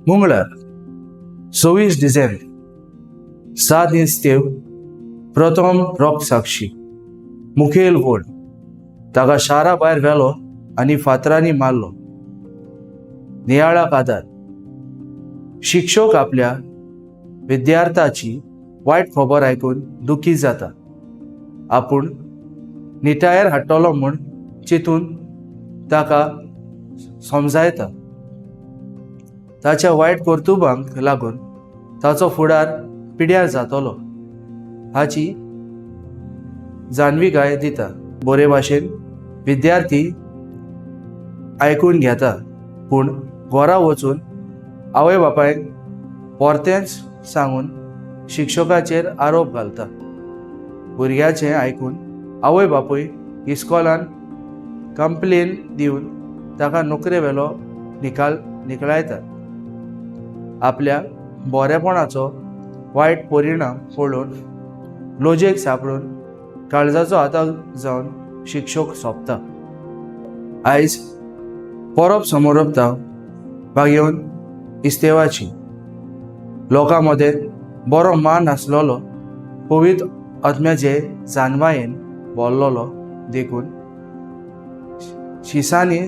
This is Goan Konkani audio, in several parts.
मंगळार 26 डिसेंबर, सात इस्तेव प्रथम रोगसाक्षी मुखेल व्हड ताका शारा भायर व्हेलो आनी फातरांनी मारलो. नियाळाक आदार. शिक्षक आपल्या विद्यार्थ्याची वायट खबर आयकून दुखी जाता. आपूण निटायेर हाडटलो म्हूण चिंतून ताका समजायता. ताच्या वायट कर्तुबांक लागून ताचो फुडार पिड्यार जातलो हाची जाणविकाय दिता. बरे भाशेन विद्यार्थी आयकून घेता, पूण घरा वचून आवय बापायक परतेंच सांगून शिक्षकाचेर आरोप घालता. भुरग्याचें आयकून आवय बापूय इस्कोलान कंप्लेन दिवन ताका नोकरे वेलो निकाल निकळायतात. आपल्या बरेपणाचो वायट परिणाम पळोवन लजेक सांपडून काळजाचो आताक जावन शिक्षक सोंपता. आयज परब समोरपता भागेवन इस्तेवाची. लोकां मदें बरो मान आसलेलो, पवित्र आत्म्याचे जानवायेन भरलेलो, देखून शिसांनी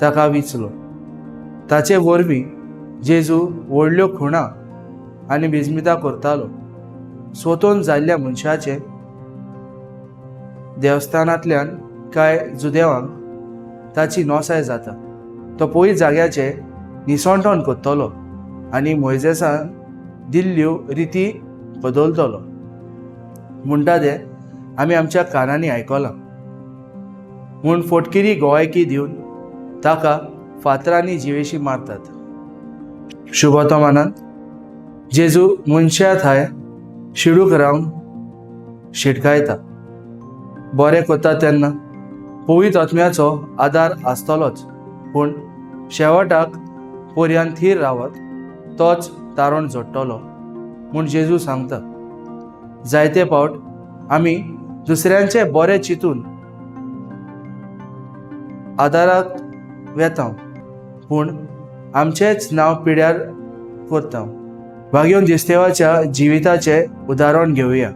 ताका विचलो. ताचे वरवीं जेजू व्हडल्यो खुणा आनी बिजमितां करतालो. स्वतोन जाल्ल्या मनशाचे देवस्थानांतल्यान कांय जुदेवांक ताची नोसाय जाता. तो पयत जाग्याचें निसणटण करतलो आनी मोयजेसान दिल्ल्यो रिती बदलतलो म्हणटा तें आमी आमच्या कानांनी आयकलां म्हूण फोटकिरी गोवायकी दिवन ताका फातरांनी जिवेशी मारतात. शुभवर्तमानांत जेजू मनशा थाय शिडूक रावन शिटकायता. बरें करता तेन्ना पवित्र आत्म्याचो आदार आसतलोच, पूण शेवटाक पर्यान थीर रावत तोच तारण जोडटलो म्हूण जेजू सांगता. जायते फावट आमी दुसऱ्यांचें बरें चिंतून आदाराक वेता, पूण आमचेंच नांव पिड्यार करता. भाग्योन जिस्तेवाच्या जिविताचें उदाहरण घेवया.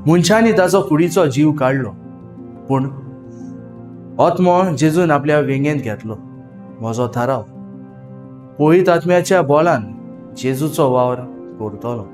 मनशांनी ताचो कुडीचो जीव काडलो, पूण आत्मो जेजून आपल्या वेंगेंत घेतलो. म्हजो थाराव, पवित्र आत्म्याच्या बोलान जेजूचो वावर करतलो.